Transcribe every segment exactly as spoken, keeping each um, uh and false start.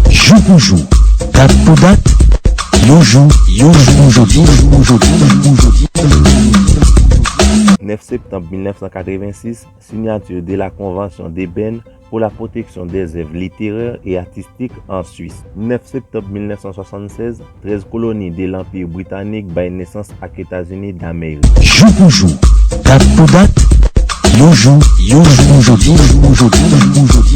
Jou pou jou, dat pou dat, yon jou, yon jou pou jodi, yon jou pou jodi. Nèf septanm mil nèf san katrevensis, signature de la Convention d'Ébène pour la protection des œuvres littéraires et artistiques en Suisse. Nèf septanm mil nèf san swasannsèz, trèz koloni de Lanpi Britanik bay nesans ak Etazini Damerik. Jou pou jou, dat pou dat, yon jou, yon jou pou jodi, yon jou pou jodi, yon jou pou jodi.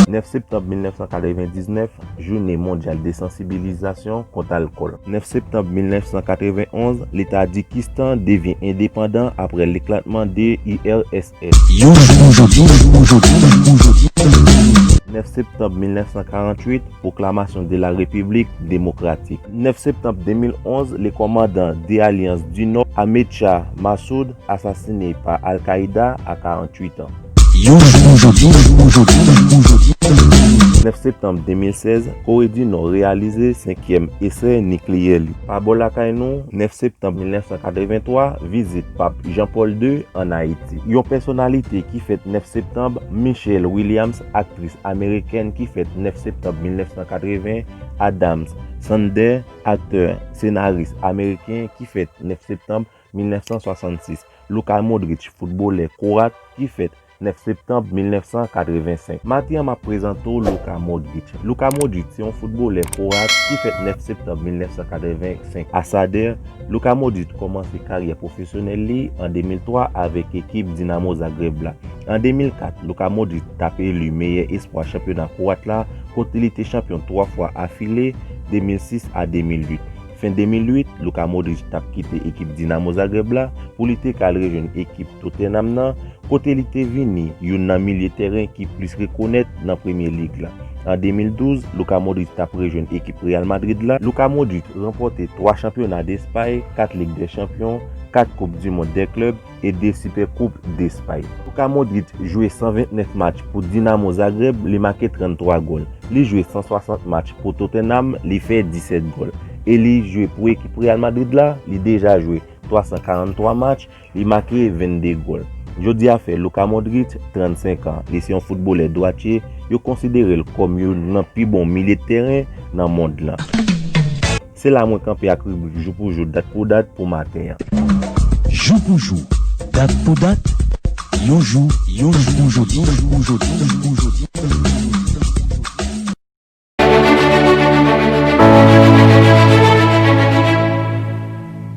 Nèf septanm mil nèf san katrevendiznèf, jounen mondyal de sansibilizasyon kont alkòl. Nèf septanm mil nèf san katrevenonz, Leta Dikistan devyen endepandan apre leklatman de I R S S. Yon jou pou jodi, yon jou pou jodi, yon jou pou jodi. Nèf septanm mil nèf san karanntuit, pwoklamasyon de la Repiblik Demokratik. Nèf septanm de mil onz, le kòmandan de Alyans di Nò, Ahmed Shah Massoud, asasine pa Al-Qaïda a karanntuit an. Yon jou pou jodi, yon jou pou jodi, yon jou pou jodi. Nèf septanm de mil sèz, Kore di Nò reyalize senkyèm esè nikleyè li. Pa bò lakay nou, nèf septanm mil nèf san katreventwa, vizit Pap Jean Paul de ann Ayiti. Yon pèsonalite ki fèt nèf septanm, Michelle Williams, aktris amerikèn ki fèt nèf septanm mil nèf san katreven, Adam Sandler, aktè, senaris ameriken ki fèt nèf septanm mil nèf san swasannsis, Luka Modric, foutbolè kwoat ki fèt nèf septanm mil nèf san katrevensenk. Maten an, m ap prezante w Luka Modric. Luka Modric se yon foutbolè kwoat ki fèt nèf septanm mil nèf san katrevensenk. Asadè, Luka Modric kòmanse karyè pwofesyonèl li an de mil twa avèk ekip Dinamo Zagreb la. An de mil kat, Luka Modric t ap eli meyè espwa chanpyona kwoat la, kote li te chanpyon twa fwa afile, de mil sis a de mil uit. Fen de mil uit, Luka Modric t ap kite ekip Dinamo Zagreb la pou li te ka al rejwenn ekip Tottenham nan, kote li te vini youn nan milye tèren ki plis rekonèt nan Premye Lig la. An de mil douz, Luka Modric t ap rejwenn ekip Real Madrid la. Luka Modric ranpòte twa chanpyona Despay, kat Lig dè Chanpyon, kat Koup di Mond dè Klèb e de Sipè Koup Despay. Luka Modric jwe san vennèf match pou Dinamo Zagreb, li make tranntwa gòl. Li jwe san swasant match pou Tottenham, li fè disèt gòl. E li jwe pou ekip Real Madrid la, li deja jwe twa san karanntwa match, li make vennde gòl. Jodi a fè Luka Modric trannsenk an. Li se yon foutbolè dwatye, yo konsidere l kòm youn nan pi bon milye tèren nan mond lan. Se la mwen kanpe ak ribrik Jou pou jou, dat pou dat pou maten an. Jou pou jou, dat pou dat, yon jou, yon jou pou jodi, yon jou pou jodi, yon jou pou jodi.